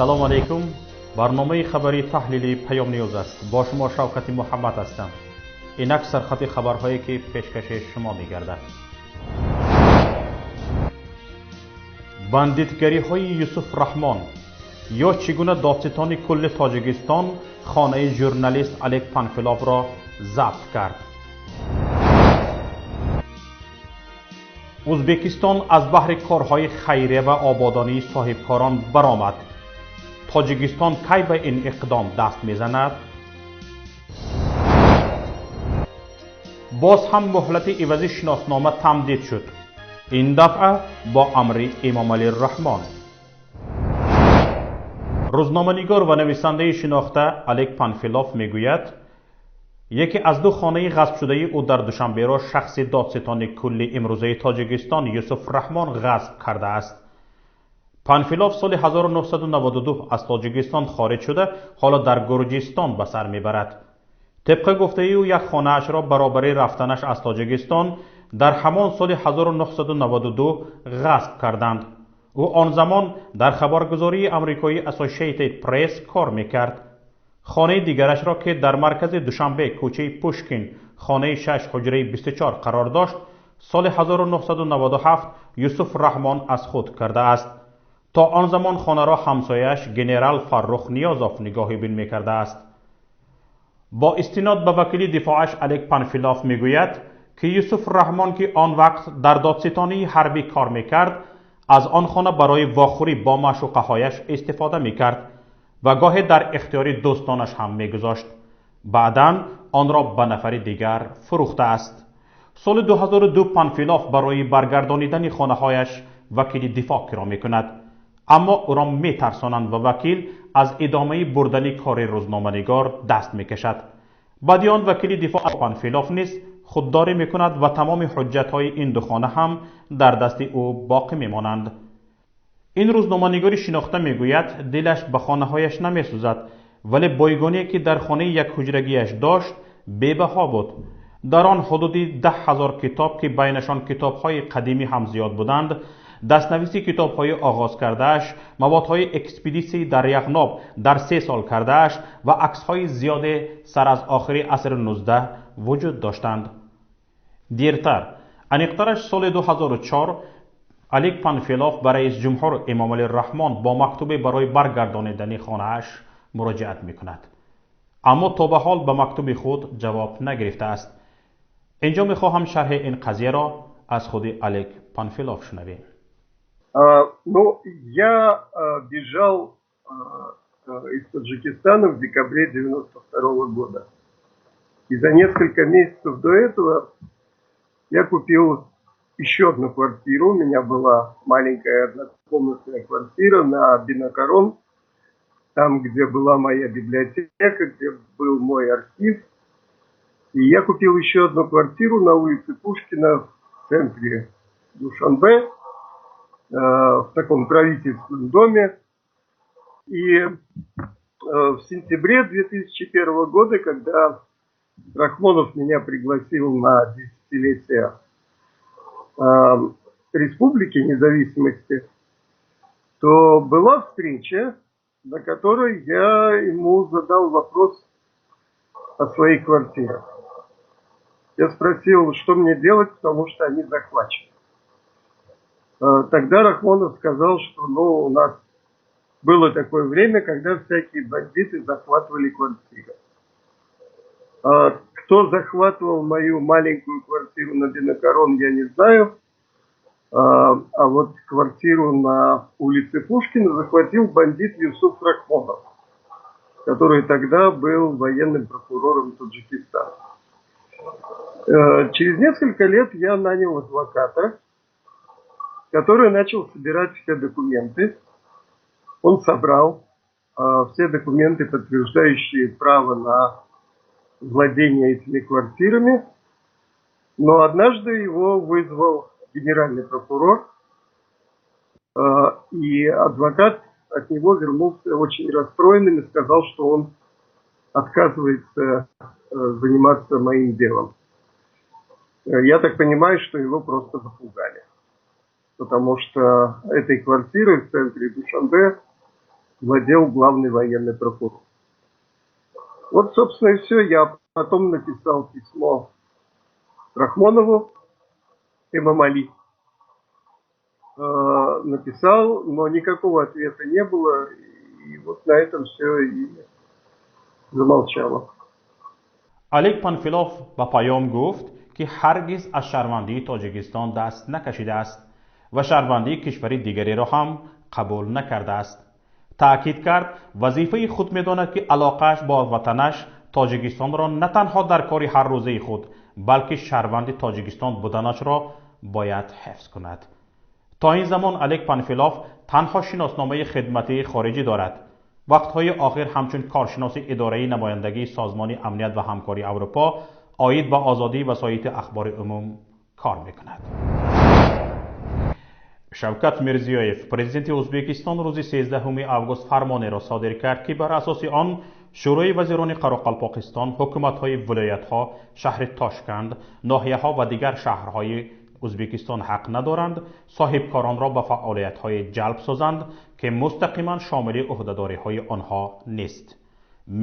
Ассалому алайкум. Барномаи хабарии таҳлилии Паём Ньюз аст. Бо шумо Шавкати Муҳаммад ҳастам. Инак сархати хабарҳое ки пешкаши шумо мегардад. Бандитгариҳои Юсуф Раҳмон ё чӣ гуна додситони кулли Тоҷикистон хонаи журналист Олег Панфиловро забт кард. Ӯзбекистон аз баҳри корҳои хайрия ва ободонии соҳибкорон баромад. Тоҷикистон кай ба ин иқдом даст мезанад? Боз ҳам муҳлати ивази шиноснома тамдид шуд. Ин дафъа бо амри Эмомалӣ Раҳмон. Рӯзноманигор ва нависандаи шинохта Олег Панфилов мегӯяд, яке аз ду хонаи ғасбшудаи ӯ дар Душанберо шахси додситони кулли имрӯзаи Тоҷикистон Юсуф Раҳмон ғасб кардааст. Панфилов соли 1992 аз Тоҷикистон хориҷ шуда, ҳоло дар Гурҷистон ба сар мебарад. Тибқи гуфтаи ӯ, як хонаашро баробари рафтанаш аз Тоҷикистон дар ҳамон соли 1992 ғасб карданд. Ӯ он замон дар хабаргузории амрикоии Associated Press кор мекард. Хонаи дигарашро, ки дар маркази Душанбе, кӯчаи Пушкин, хонаи 6 ҳуҷраи 24 қарор дошт, соли 1997 Юсуф Раҳмон аз худ кардааст. То он замон хонаро ҳамсояаш генерал Фаррух Ниёзов нигоҳубин мекардааст. Бо истинод ба вакили дифоаш Олег Панфилов мегӯяд, ки Юсуф Раҳмон, ки он вақт дар додситонии ҳарбӣ кор мекард, аз он хона барои вохӯрӣ бо маъшуқаҳояш истифода мекард ва гоҳе дар ихтиёри дӯстонаш ҳам мегузошт. Баъдан онро ба нафари дигар фурӯхтааст. Соли 2002 Панфилов барои баргардонидани хонаҳояш вакили дифоъ киро мекунад, аммо ӯро метарсонанд ва вакил аз идомаи бурдани кори рӯзноманигор даст мекашад. Баъди он вакили дифоъ Панфилов низ худдорӣ мекунад ва тамоми ҳуҷҷатҳои ин ду хона ҳам дар дасти ӯ боқӣ мемонанд. Ин рӯзноманигори шинохта мегӯяд, дилаш ба хонаҳояш намесӯзад, вале бойгоние ки дар хонаи якҳуҷрагиаш дошт бебаҳо буд. Дар он ҳудуди 10 000 китоб, ки байнашон китобҳои қадимӣ ҳам зиёд буданд, дастнависи китобҳои оғоз кардааш, маводҳои экспедитсияи дар Яғноб дар 3 сол кардааш ва аксҳои зиёде сар аз охири асри 19 вуҷуд доштанд. Дертар, аниқтараш соли 2004, Олег Панфилов ба раис ҷумҳур Эмомалӣ Раҳмон бо мактубе барои баргардонидани хонааш муроҷиат мекунад, аммо то ба ҳол ба мактуби худ ҷавоб нагирифтааст. Инҷо мехоҳам шарҳи ин қазияро аз худи Олег Панфилов шунавем. Ну, я бежал из Таджикистана в декабре 92 года. И за несколько месяцев до этого я купил еще одну квартиру. У меня была маленькая однокомнатная квартира на Бинокорон, там, где была моя библиотека, где был мой архив. И я купил еще одну квартиру на улице Пушкина в центре Душанбе, в таком правительственном доме. И в сентябре 2001 года, когда Рахмонов меня пригласил на десятилетие Республики независимости, то была встреча, на которой я ему задал вопрос о своих квартирах. Я спросил, что мне делать, потому что они захвачены. Тогда Рахмонов сказал, что, ну, у нас было такое время, когда всякие бандиты захватывали квартиры. Кто захватывал мою маленькую квартиру на Бинокорон, я не знаю. А вот квартиру на улице Пушкина захватил бандит Юсуф Рахмонов, который тогда был военным прокурором Таджикистана. Через несколько лет я нанял адвоката, который начал собирать все документы. Он собрал все документы, подтверждающие право на владение этими квартирами. Но однажды его вызвал генеральный прокурор, и адвокат от него вернулся очень расстроенным и сказал, что он отказывается заниматься моим делом. Я так понимаю, что его просто запугали, потому что этой квартиры в центре Душанбе владел главный военный прокурор. Вот, собственно, и все. Я потом написал письмо Рахмонову, Эмомали. Написал, но никакого ответа не было. И вот на этом все и замолчало. Олег Панфилов ба паём гуфт, ки ҳаргиз аз шаҳрвандии Тоҷикистон даст накашидааст ва шаҳрвандии кишвари дигареро ҳам қабул накардааст. Таъкид кард, вазифаи худ медонад, ки алоқааш бо ватанаш Тоҷикистонро на танҳо дар кори ҳаррӯзаи худ, балки шаҳрванди Тоҷикистон буданашро бояд ҳифз кунад. То ин замон Олег Панфилов танҳо шиносномаи хидматии хориҷӣ дорад. Вақтҳои охир ҳамчун коршиноси идораи намояндагии Созмони амният ва ҳамкории Аврупо оид ба озодии васоити ахбори умум кор мекунад. Шавкат Мирзиёев, президенти Ӯзбекистон, рӯзи 13 август фармонеро содир кард, ки бар асоси он Шӯрои вазирони Қарақалпоқистон, ҳукуматҳои вилоятҳо, шаҳри Тошканд, ноҳияҳо ва дигар шаҳрҳои Ӯзбекистон ҳақ надоранд соҳибкоронро ба фаъолиятҳое ҷалб созанд, ки мустақиман шомили ӯҳдадориҳои онҳо нест.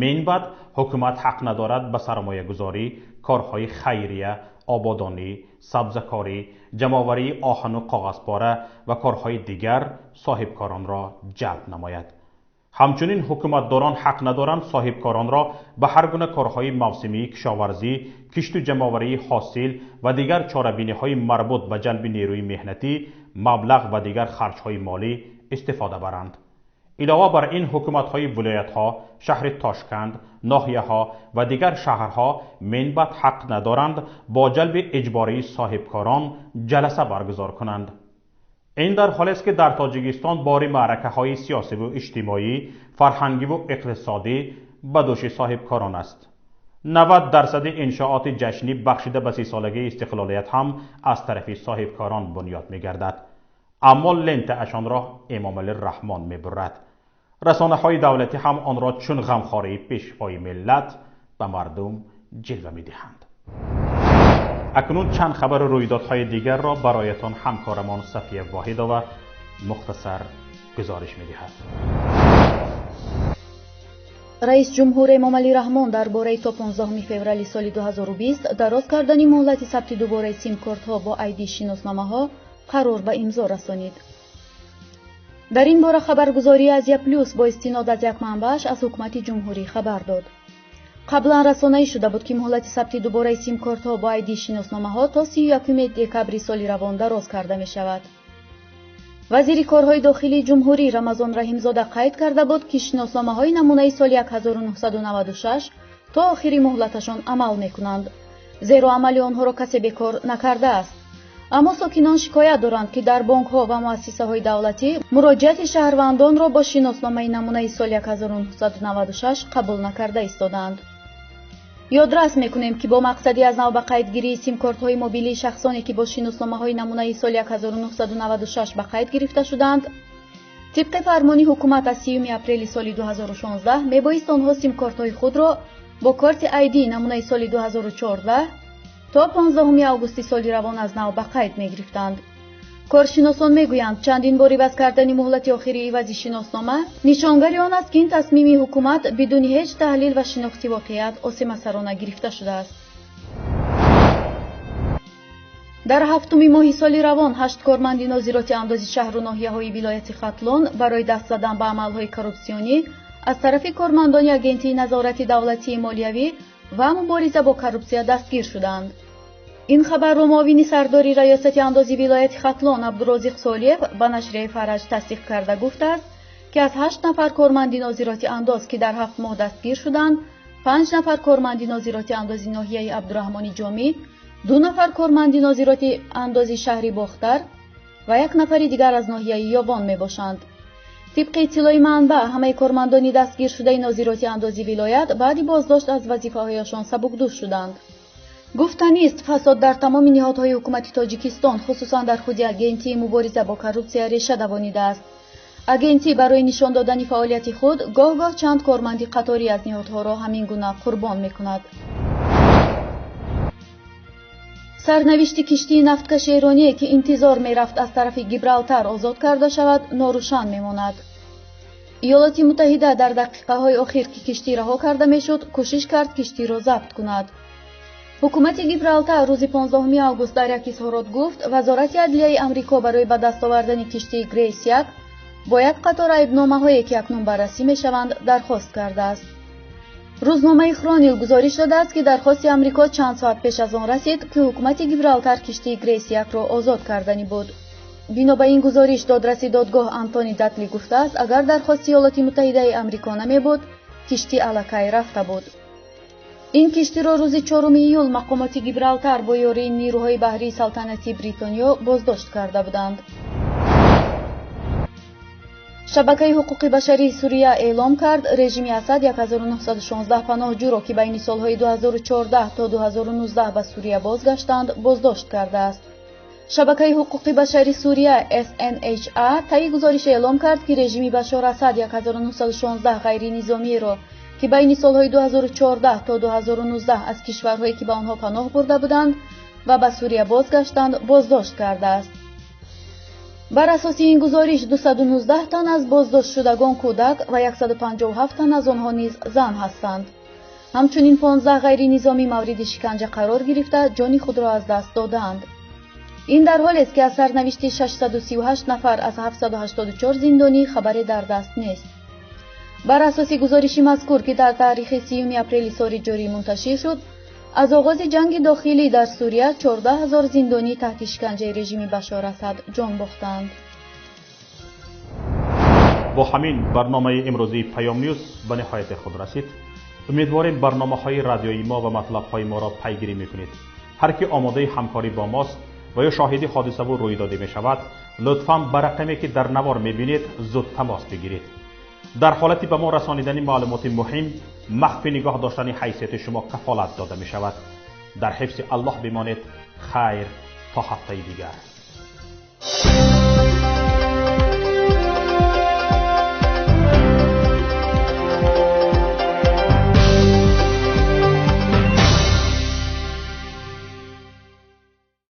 Мин баъд ҳукумат ҳақ надорад ба сармоягузорӣ, корҳои хайрия, ободонӣ, сабзакорӣ, ҷамъоварии оҳану коғазпора ва корҳои дигар соҳибкоронро ҷалб намояд. Ҳамчунин ҳукуматдорон ҳақ надоранд соҳибкоронро ба ҳар гуна корҳои мавсимии кишоварзӣ, кишту ҷамъоварии ҳосил ва дигар чорабиниҳои марбут ба ҷалби нерӯи меҳнатӣ, маблағ ва дигар харҷҳои молӣ истифода баранд. Илова бар ин, ҳукуматҳои вилоятҳо, шаҳри Тошканд, ноҳияҳо ва дигар шаҳрҳо минбаъд ҳақ надоранд бо ҷалби иҷбории соҳибкорон ҷаласа баргузор кунанд. Ин дар ҳолест, ки дар Тоҷикистон бори маъракаҳои сиёсиву иҷтимоӣ, фарҳангиву иқтисодӣ ба дӯши соҳибкорон аст. 90% иншооти ҷашнӣ бахшида ба 30-солагии истиқлолият ҳам аз тарафи соҳибкорон бунёд мегардад. Аммо лентаашонро Эмомалӣ Раҳмон мебурад. Расонаҳои давлатӣ ҳам онро чун ғамхории пешвои миллат ба мардум ҷилва медиҳанд. Акнун чанд хабару рӯйдодҳои дигарро бароятон ҳамкорамон Сафия Воҳидова мухтасар гузориш медиҳад. Раис ҷумҳур Эмомалӣ Раҳмон дар бораи то 15 феврали соли 2020 дароз кардани муҳлати сабти дубораи симкортҳо бо айди шиносномаҳо қарор ба имзо расонид. Дар ин бора хабаргузории Азия Плюс бо истинод аз як манбааш аз ҳукумати ҷумҳурӣ хабар дод. Қаблан расонаӣ шуда буд, ки муҳлати сабти дубораи симкортҳо бо айди шиносномаҳо то 31 декабри соли равон дароз карда мешавад. Вазири корҳои дохилии ҷумҳурӣ Рамазон Раҳимзода қайд карда буд, ки шиносномаҳои намунаи соли 1996 то охири муҳлаташон амал мекунанд, зеро амали онҳоро касе бекор накардааст. Аммо сокинон шикоят доранд, ки дар бонкҳо ва муассисаҳои давлатӣ муроҷиати шаҳрвандонро бо шиносномаи намунаи соли 1996 қабул накарда истодаанд. Ёдрас мекунем, ки бо мақсади аз нав ба қайдгирии симкортҳои мобилии шахсоне, ки бо шиносномаҳои намунаи соли 1996 ба қайд гирифта шудаанд, тибқи фармони ҳукумат аз 30 апрели соли 2016 мебоист онҳо симкортҳои худро бо корти айди намунаи соли 2014 то 15 августи соли равон аз нав ба қайд мегирифтанд. Коршиносон мегӯянд, чандин бор иваз кардани муҳлати охири ивази шиноснома нишонгари он аст, ки ин тасмими ҳукумат бидуни ҳеҷ таҳлил ва шинохти воқеият осемасарона гирифта шудааст. Дар ҳафтуми моҳи соли равон 8 корманди нозироти андози шаҳру ноҳияҳои вилояти Хатлон барои даст задан ба амалҳои коррупсионӣ аз тарафи кормандони Агентии назорати давлатии молиявӣ ва мубориза бо коррупсия дастгир шуданд. Ин хабарро муовини сардори раёсати андози вилояти Хатлон Абдурозиқ Солиев ба нашрияи Фараҷ тасдиқ карда гуфтааст, ки аз 8 нафар корманди нозироти андоз, ки дар 7 моҳ дастгир шуданд, 5 нафар корманди нозироти андози ноҳияи Абдураҳмони Ҷомӣ, 2 нафар корманди нозироти андози шаҳри Бохтар ва 1 нафари дигар аз ноҳияи Ёвон мебошанд. Тибқи иттилои манбаъ, ҳамаи кормандони дастгиршудаи нозироти андози вилоят баъди боздошт аз вазифаҳояшон сабукдӯш шуданд. Гуфтанист, фасод дар тамоми ниҳодҳои ҳукумати Тоҷикистон, хусусан дар худи Агентии мубориза бо коррупсия реша давонидааст. Агентӣ барои нишон додани фаъолияти худ гоҳ-гоҳ чанд корманди қаторӣ аз ниҳодҳоро ҳамин гуна қурбон мекунад. Сарнавишти киштии нафткаши эроние, ки интизор мерафт аз тарафи Гибралтар озод карда шавад, норӯшан мемонад. Иёлоти Муттаҳида дар дақиқаҳои охир, ки киштӣ раҳо карда мешуд, кӯшиш кард киштиро забт кунад. Ҳукумати Гибралтар рӯзи 15 август дар як изҳорот гуфт, Вазорати адлияи Амрико барои ба даст овардани киштии Грейс 1 бо як қатор айбномаҳое, ки акнун баррасӣ мешаванд, дархост кардааст. Рӯзномаи Хронил гузориш додааст, ки дархости Амрико чанд соат пеш аз он расид, ки ҳукумати Гибралтар киштии Грейс 1-ро озод карданӣ буд. Бино ба ин гузориш, додраси додгоҳ Антони Датли гуфтааст, агар дархости Иёлоти Муттаҳидаи Амрико намебуд, киштӣ аллакай рафта буд. Ин киштиро рӯзи 4 июл мақомоти Гибралтар бо ёрии нирӯҳои баҳрии Салтанати Бритониё боздошт карда буданд. Шабакаи ҳуқуқи башарии Сурия эълом кард, режими Асад 1916 паноҳҷӯро, ки байни солҳои 2014 то 2019 ба Сурия бозгаштанд, боздошт кардааст. Шабакаи ҳуқуқи башари Сурия SNHA таи гузориш эълом кард, ки режими Башор Асад 1916 ғайринизомиеро, ки байни солҳои 2014 то 2019 аз кишварҳое, ки ба онҳо паноҳ бурда буданд ва ба Сурия бозгаштанд, боздошт кардааст. Бар асоси ин гузориш, 219 тан аз боздоштшудагон кӯдак ва 157 тан аз онҳо низ зан ҳастанд. Ҳамчунин 15 ғайринизомӣ мавриди шиканҷа қарор гирифта, ҷони худро аз даст додаанд. Ин дар ҳолест, ки аз сарнавишти 638 нафар аз 784 зиндонӣ хабаре дар даст нест. Бар асоси гузориши мазкур, ки дар таърихи 30 апрели соли ҷорӣ мунташир шуд, аз оғози ҷанги дохилӣ дар Сурия 14 000 зиндонӣ таҳти шиканҷаи режими Башор Асад ҷон бохтанд. Бо ҳамин барномаи имрӯзии Паём Ньюз ба ниҳояти худ расид. Умедворем, барномаҳои радиои мо ва матлабҳои моро пайгирӣ мекунед. Ҳар ки омодаи ҳамкорӣ бо мост ва ё шоҳиди ҳодисаву рӯйдодӣ мешавад, лутфан ба рақаме, ки дар навор мебинед, зуд тамос бигиред. Дар ҳолати ба мо расонидани маълумоти муҳим, махфӣ нигоҳ доштани ҳайсияти шумо кафолат дода мешавад. Дар ҳифзи Аллоҳ бимонед. Хайр, то ҳафтаи дигар.